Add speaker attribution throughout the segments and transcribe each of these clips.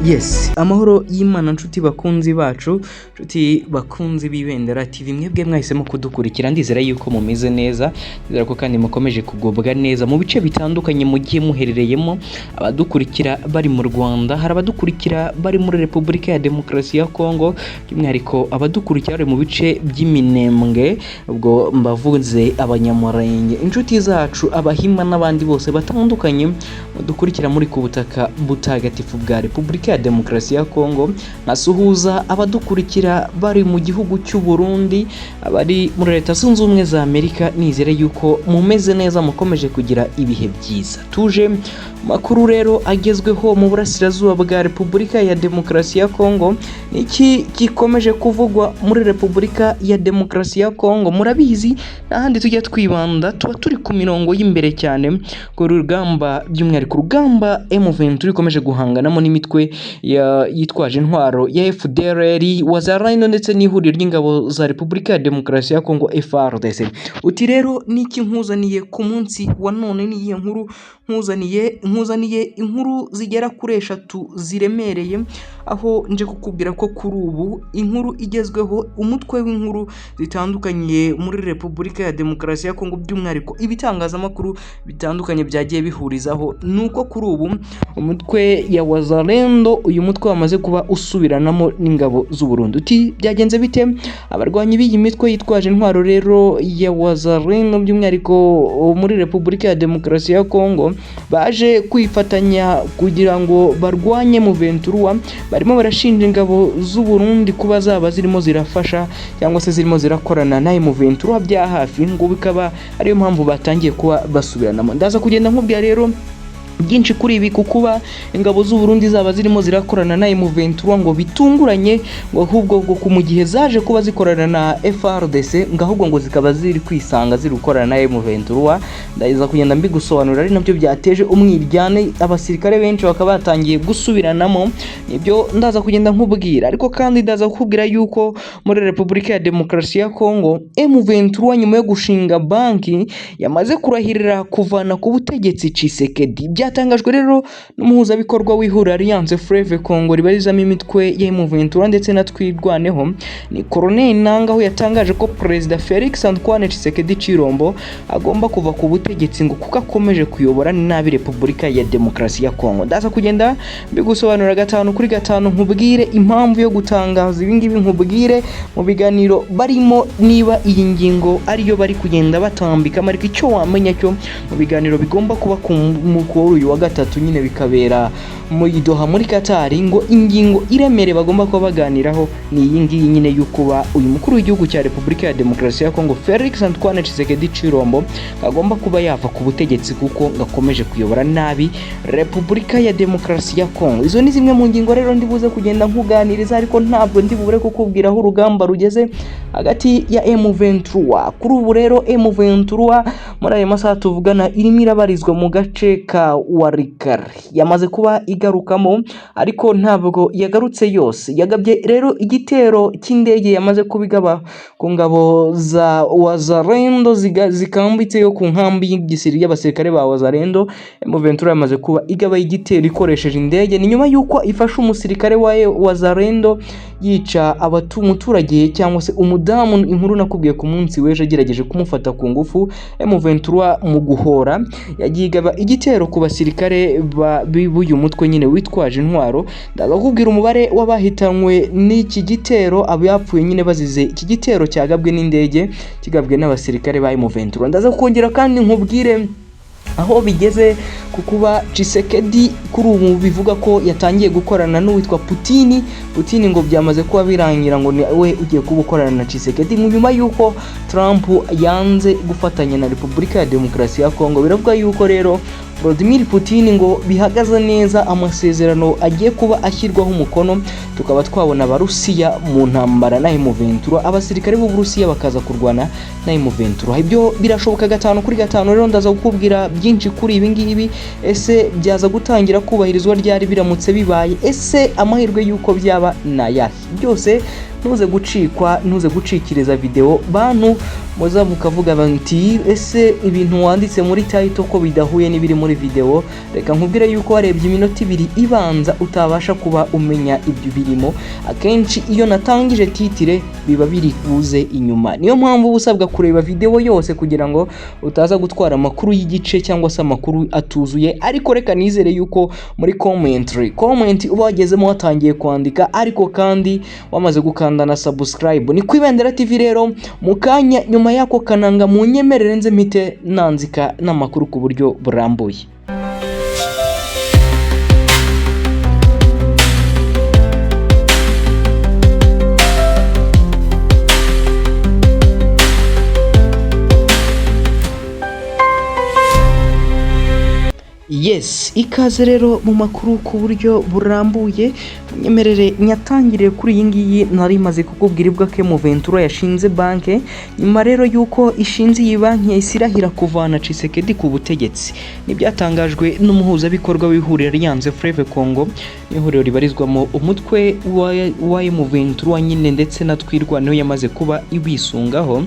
Speaker 1: Yes, amahoro y'Imana nshuti bakunzi bacu, nshuti bakunzi b'Ibendera TV, mwebwe mwahisemo kudukurikira, ndizera yuko mumeze neza, ndizera ko kandi mukomeje kugubwa neza mu bice bitandukanye mugiye muherereyemo. Abadukurikira bari mu Rwanda, hari abadukurikira bari muri Repubulika ya Demokarasi ya Kongo, by'umwihariko abadukurikira bari mu bice by'Iminembwe, ubwo mbavuze Abanyamurenge, inshuti zacu, Abahima n'abandi bose batandukanye mudukurikira muri ku butaka butagatifu bwa Repubulika ya Demokarasi ya Kongo. Nkasuhuza abadukurikira bari mu gihugu cy'u Burundi, abari muri Leta Zunze Ubumwe za Amerika, nizere yuko mumeze neza, mukomeje kugira ibihe byiza. Tuje mu makuru rero agezweho mu burasirazuba bwa Repubulika ya Demokarasi ya Kongo. Niki gikomeje kuvugwa muri Repubulika ya Demokarasi ya Kongo? Murabizi, n'ahandi tujya twibanda, tuba turi ku mirongo y'imbere cyane ku rugamba, by'umwihariko urugamba M23 ikomeje guhanganamo n'imitwe yitwaje intwaro ya FDLR, Wazalendo ndetse n'ihuriro ry'ingabo za Repubulika ya Demokarasi ya Kongo, FARDC. Uti rero niki nkuzaniye ku munsi wa none? Niyihe nkuru nkuzaniye? Nkuzaniye inkuru zigera kuri eshatu ziremereye, aho nje kukubwira ko kuri ubu inkuru igezweho, umutwe w'inkuru zitandukanye muri Repubulika ya Demokarasi ya Kongo, by'umwihariko ibitangazamakuru bitandukanye byagiye bihurizaho, ni uko kuri ubu umutwe ya Wazalendo, uyu mutwe wamaze kuba usubiranamo n'ingabo z'u Burundi. Uti byagenze bite? Abarwanyi b'iyi mitwe yitwaje intwaro rero ya Wazalendo, by'umwihariko muri Repubulika ya Demokarasi ya Kongo, baje kwifatanya kugira ngo barwanye M23. Barimo barashinja ingabo z'u Burundi kuba zaba zirimo zirafasha cyangwa se zirimo zirakorana na M23 bya hafi, ngo bikaba ariyo mpamvu batangiye kuba basubiranamo. Ndaza kugenda nkubwira rero byinshi kuri ibi, kukuba ingabo z'u Burundi zaba zirimo zirakorana na M23 ngo bitunguranye, ngo ahubwo ngo mu gihe zaje kuba zikorana na FARDC, ngo ahubwo ngo zikaba ziri kwisanga ziri gukorana na M23. Ndaza kugenda mbigusobanurira, ari nabyo byateje umwiryane, abasirikare benshi bakaba batangiye gusubiranamo. Nibyo ndaza kugenda nkubwira. Ariko kandi ndaza kukubwira yuko muri Repubulika ya Demokarasi ya Kongo, M23 nyuma yo gushinga banki yamaze kurahirira kuvana ku butegetsi Tshisekedi. Byatangajwe rero n'umuhuzabikorwa w'ihuriro Alliance Fleuve Congo ribarizamo imitwe ya M23 ndetse na Twirwaneho, ni Colonel Nanga, aho yatangaje ko Perezida Felix Antoine Tshisekedi Tshilombo agomba kuva ku butegetsi, ngo kuko akomeje kuyobora nabi Repubulika ya Demokarasi ya Kongo. Ndaza kugenda mbigusobanurira gatanu kuri gatanu, nkubwire impamvu yo gutangaza ibingibi, nkubwire mu biganiro barimo niba iyi ngingo ariyo bari kugenda batambikamo. Ariko icyo wamenya cyo, mu biganiro bigomba kuba kuri uyu wa gatatu nyine, bikabera mu Doha muri Qatar, ngo ingingo iremereye bagomba kuba baganiraho ni iyi ngiyi nyine y'ukuba uyu mukuru w'igihugu cya Repubulika ya Demokarasi ya Kongo, Felix Antoine Tshisekedi Tshilombo, agomba kuba yava ku butegetsi kuko gakomeje kuyobora nabi Repubulika ya Demokarasi ya Kongo. Izo ni zimwe mu ngingo rero ndi buze kugenda nkuganiriza, ariko ntabwo ndi bubure kukubwira aho urugamba rugeze hagati ya M23. Kuri ubu rero M23 muri aya masaha tuvugana irimo irabarizwa mu gace ka Walikale, yamaze kuba igarukamo, ariko ntabwo yagarutse yose. Yagabye rero igitero cy'indege, yamaze kubigaba ku ngabo za Wazalendo zikambitse yo ku nkambi y'igisiri y'abasirikare ba Wazalendo. M23 yamaze kuba igaba igitero ikoresheje indege, ni nyuma y'uko ifashe umusirikare wa Wazalendo yica umuturage cyangwa se umudamu, inkuru nakubwiye ku munsi w'ejo, agerageje kumufata ku ngufu. M23 mu guhora yagiye igaba igitero ku basirikare b'uyu mutwe nyine witwaje intwaro. Ndaza kukubwira umubare w'abahitanywe n'iki gitero, abapfuye nyine bazize iki gitero cyagabwe n'indege, kigabwe n'abasirikare ba M23. Ndaza kongera kandi nkubwire aho bigeze ku kuba Tshisekedi kuri ubu bivuga ko yatangiye gukorana n'uwitwa Putin. Putin ngo byamaze kuba birangira, ngo ni we ugiye kuba ukorana na Tshisekedi nyuma y'uko Trump yanze gufatanya na Repubulika ya Demokarasi ya Kongo. Biravuga yuko rero Vladimir Putin ngo bihagaze neza, amasezerano agiye kuba ashyirwaho umukono, tukaba twabona Abarusiya mu ntambara na M23, abasirikare b'Uburusiya bakaza kurwana na M23. Ibyo birashoboka gatanu kuri gatanu. Rero ndaza kukubwira byinshi kuri ibi ngibi. Ese byaza gutangira kubahirizwa ryari biramutse bibaye? Ese amahirwe y'uko byaba ni ayahe? Byose Ntuze gucikwa, ntuze gucikiriza video. Bantu muza mukavuga bati: "Ese ibintu wanditse muri title ko bidahuye n'ibiri muri video?" Reka nkubwire yuko warebye iminota 2 ibanza utabasha kuba umenya ibyo birimo. Akenshi iyo natangije title, biba biri buze inyuma. Niyo mpamvu uba usabwa kureba video yose kugira ngo utaza gutwara amakuru y'igice cyangwa se amakuru atuzuye. Ariko reka nizere yuko muri commentary, comment uba wagezemo watangiye kwandika, ariko kandi wamaze gukanda na subscribe. Ni ku Ibendera TV rero. Mu kanya nyuma y'ako kananga, mu nyemerere nze mpite nanzika n'amakuru ku buryo burambuye. Yes, ikaze rero mu makuru ku buryo burambuye. Nyemerere nyatangiriye kuri iyi ngiyi nari maze kukubwira, ibwo M23 yashinze banke. Nyuma rero y'uko ishinze iyi banki, yahise irahira kuvana Tshisekedi ku butegetsi. N'ibyatangajwe n'umuhuzabikorwa w'ihuriro Alliance Fleuve Congo, n'ihuriro ribarizwamo umutwe wa M23 nyine ndetse na Twirwaneho yamaze kuba ibisungaho.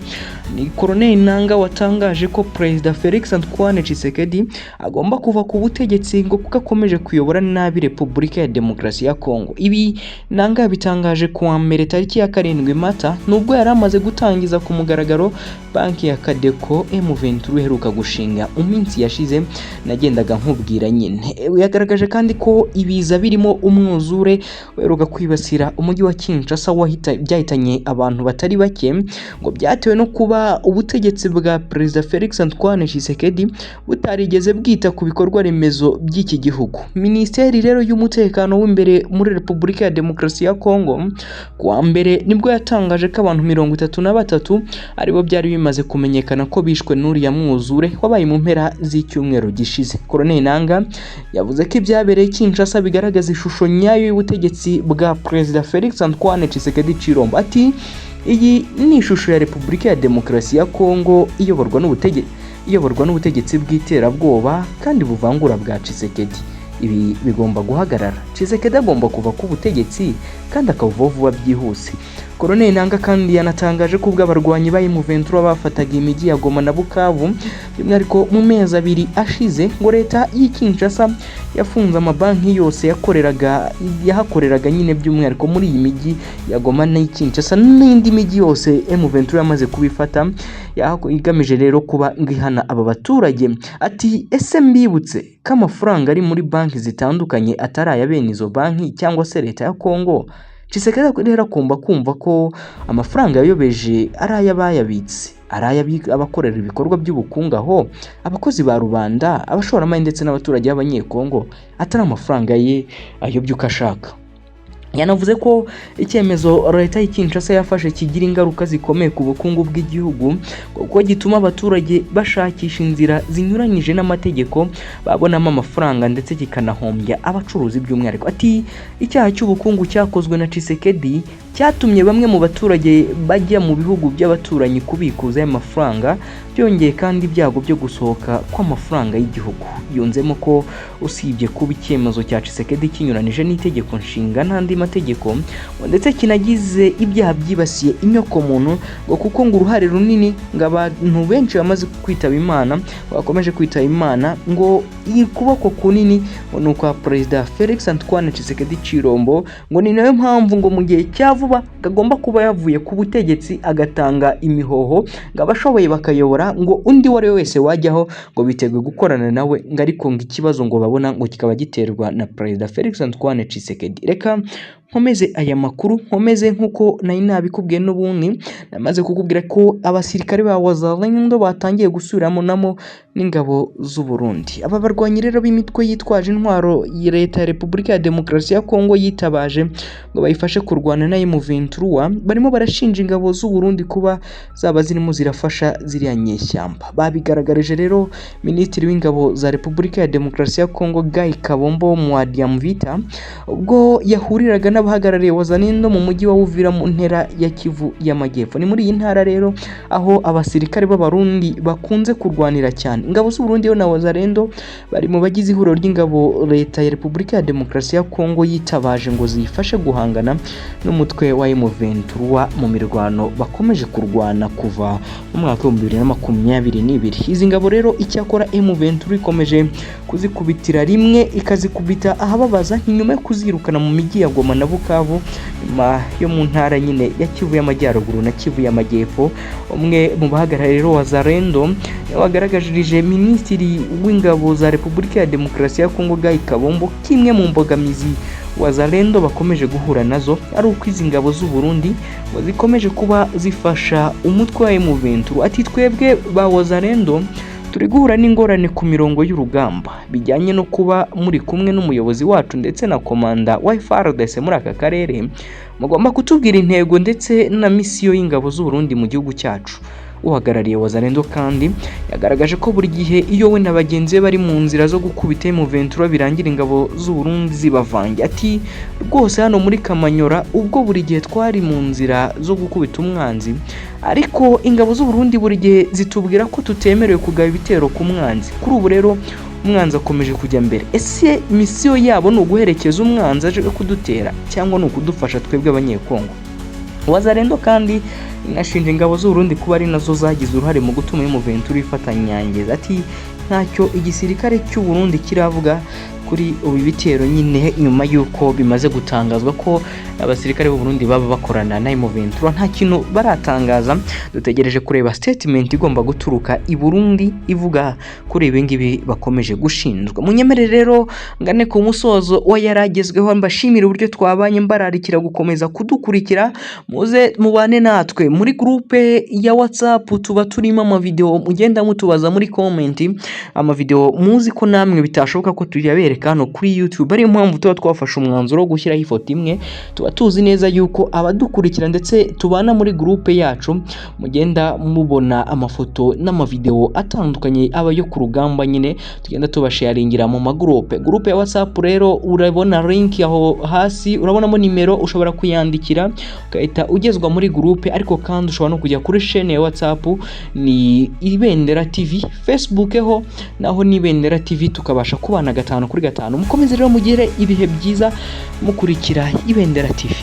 Speaker 1: Ni Colonel Nanga watangaje ko Perezida Felix Antoine Tshisekedi agomba kuva ku butegetsi, ngo kuko akomeje kuyobora nabi Repubulika ya Demokarasi ya Kongo. Ibi Nanga yabitangaje ku wa mbere tariki ya 7 Mata, nubwo yari amaze gutangiza ku mugaragaro banki ya Kadeko M23 iheruka gushinga mu minsi yashize nagendaga nkubwira nyine. Yagaragaje kandi ko ibiza birimo umwuzure uheruka kwibasira umujyi wa Kinshasa byahitanye abantu batari bake, ngo byatewe no kuba ubutegetsi bwa Perezida Felix Antoine Tshisekedi butarigeze bwita ku bikorwa remezo by'iki gihugu. Minisiteri rero y'umutekano w'imbere muri Repubulika ya Demokarasi ya Kongo, kuwa mbere nibwo yatangaje ko abantu 33 aribo byari bimaze kumenyekana ko bishwe n'uriya mwuzure wabaye mu mpera z'icyumweru gishize. Colonel Nanga yavuze ko ibyabereye Kinshasa bigaragaza ishusho nyayo y'ubutegetsi bwa Perezida Felix Antoine Tshisekedi Tshilombo. Ati: "Iyi ni ishusho ya Repubulika ya Demokarasi ya Kongo iyoborwa n'ubutegetsi bw'iterabwoba kandi buvangura bwa Tshisekedi. Ibi bigomba guhagarara. Tshisekedi agomba kuva ku butegetsi kandi akabuvaho vuba byihuse." Colonel Nanga kandi yanatangaje ko ubwo abarwanyi ba M23 bafataga imijyi ya Goma na Bukavu, by'umwihariko mu mezi 2 ashize, ngo leta y'i Kinshasa yafunze amabanki yose yakoreraga, yahakoreraga nyine, by'umwihariko muri iyi mijyi ya Goma n'i Kinshasa n'indi mijyi yose M23 yamaze kubifata, igamije rero kuba ngihana aba baturage. Ati: "Ese mbibutse ko amafaranga ari muri banki zitandukanye atari aya bene izo banki cyangwa se leta ya Kongo? Tshisekedi rero agomba kumva ko amafaranga yayobeje ari ay'abayabitse, ari ay'abakorera ibikorwa by'ubukungu aho, abakozi ba rubanda, abashoramari ndetse n'abaturage b'Abanyekongo, atari amafaranga ye ayobye uko ashaka." Yanavuze ko icyemezo leta y'i Kinshasa yafashe kigira ingaruka zikomeye ku bukungu bw'igihugu, kuko gituma abaturage bashakisha inzira zinyuranyije n'amategeko babonamo amafaranga, ndetse kikanahombya abacuruzi by'umwihariko. Ati: "Icyaha cy'ubukungu cyakozwe na Tshisekedi cyatumye bamwe mu baturage bajya mu bihugu by'abaturanyi kubikuza aya mafaranga, byongeye kandi ibyago byo gusohoka kw'amafaranga y'igihugu." Yunzemo ko usibye kuba icyemezo cya Tshisekedi kinyuranije n'itegeko nshinga n'andi mategeko, ndetse kinagize ibyaha byibasiye inyokomuntu, ngo kuko ngo uruhare runini ngo abantu benshi bamaze kwitaba Imana, bakomeje kwitaba Imana, ngo ukuboko kunini ngo ni ukwa Perezida Felix Antoine Tshisekedi Tshilombo. Ngo ni nayo mpamvu ngo mu gihe cya vuba agomba kuba yavuye ku butegetsi, agatanga imihoho, ngo abashoboye bakayobora, ngo undi uwo ari we wese wajyaho ngo biteguye gukorana nawe, ngo ariko ngo ikibazo ngo babona ngo kikaba giterwa na Perezida Felix Antoine Tshisekedi. Reka nkomeze aya makuru, nkomeze nk'uko nari nabikubwiye n'ubundi. Namaze kukubwira ko abasirikare ba Wazalendo batangiye gusubiramo namo n'ingabo z'u Burundi. Aba barwanyi rero b'imitwe yitwaje intwaro leta ya Repubulika ya Demokarasi ya Kongo yitabaje ngo bayifashe kurwana na M23, barimo barashinja ingabo z'u Burundi kuba zaba zirimo zirafasha ziriya nyeshyamba. Babigaragarije rero Minisitiri w'ingabo za Repubulika ya Demokarasi ya Kongo, Guy Kabombo Muadiamvita, ubwo yahuriraga n'abahagarariye Wazalendo mu mujyi wa Uvira mu ntera ya Kivu y'Amajyepfo. Ni muri iyi ntara rero aho abasirikare b'Abarundi bakunze kurwanira cyane. Ingabo z'u Burundi na Wazalendo bari mu bagize ihuriro ry'ingabo leta ya Repubulika ya Demokarasi ya Kongo yitabaje ngo ziyifashe guhangana n'umutwe wa M23 mu mirwano bakomeje kurwana kuva mu mwaka wa 2022. Izi ngabo rero icyakora M23 ikomeje kuzikubitira rimwe, ikazikubita ahababaza, nyuma yo kuzirukana mu mijyi ya Goma na Bukavu, nyuma yo mu ntara nyine ya Kivu y'Amajyaruguru na Kivu y'Amajyepfo. Umwe mu bahagarariye rero Wazalendo wagaragarije Minisitiri w'Ingabo za Repubulika ya Demokarasi ya Kongo, Guy Kabombo, kimwe mu mbogamizi Wazalendo bakomeje guhura nazo ari uko izi ngabo z'u Burundi ngo zikomeje kuba zifasha umutwe wa M23. Ati: "Twebwe ba Wazalendo turi guhura n'ingorane ku mirongo y'urugamba bijyanye no kuba muri kumwe n'umuyobozi wacu ndetse na komanda wa FARDC muri aka karere. Mugomba kutubwira intego ndetse na misiyo y'ingabo z'u Burundi mu gihugu cyacu." Uhagarariye Wazalendo kandi yagaragaje ko buri gihe iyo we na bagenzi be bari mu nzira zo gukubita M23, birangira ingabo z'u Burundi zibavange. Ati: "Rwose hano muri Kamanyora, ubwo buri gihe twari mu nzira zo gukubita umwanzi, ariko ingabo z'u Burundi buri gihe zitubwira ko tutemerewe kugaba ibitero ku mwanzi. Kuri ubu rero umwanzi akomeje kujya mbere. Ese misiyo yabo ni uguherekeza umwanzi aje kudutera, cyangwa ni ukudufasha twebwe Abanyekongo?" Wazalendo kandi inashinja ingabo z'u Burundi kuba ari nazo zagize uruhare mu gutuma M23 ifata Nyangezi. Ati: "Ntacyo igisirikare cy'u Burundi kiravuga kuri ubu bitero nyine, nyuma y'uko bimaze gutangazwa ko abasirikare b'u Burundi baba bakorana na M23. Nta kintu baratangaza. Dutegereje kureba statement igomba guturuka i Burundi ivuga kuri ibi ngibi bakomeje gushinjwa." Munyemerere rero ngane ku musozo wa yaragezweho, mbashimira uburyo twabanye, mbararikira gukomeza kudukurikira. Muze mubane natwe muri groupe ya WhatsApp, tuba turimo amavideo mugenda mutubaza muri comment, amavideo muzi ko namwe bitashoboka ko tuyabereka hano kuri YouTube, ariyo mpamvu tuba twafashe umwanzuro wo gushyiraho ifoto imwe. Tuba tuzi neza yuko abadukurikira ndetse tubana muri groupe yacu mugenda mubona amafoto n'amavideo atandukanye aba yo ku rugamba nyine, tugenda tubasharingira mu magroupe. Groupe ya WhatsApp rero urabona link aho hasi, urabonamo nimero ushobora kuyandikira ugahita ugezwa muri groupe, ariko kandi ushobora no kujya kuri chaîne ya WhatsApp, ni Ibendera TV. Facebook ho naho ni Ibendera TV, tukabasha kubana 5 kuri 5. Mukomeze rero mugire ibihe byiza mukurikira Ibendera TV.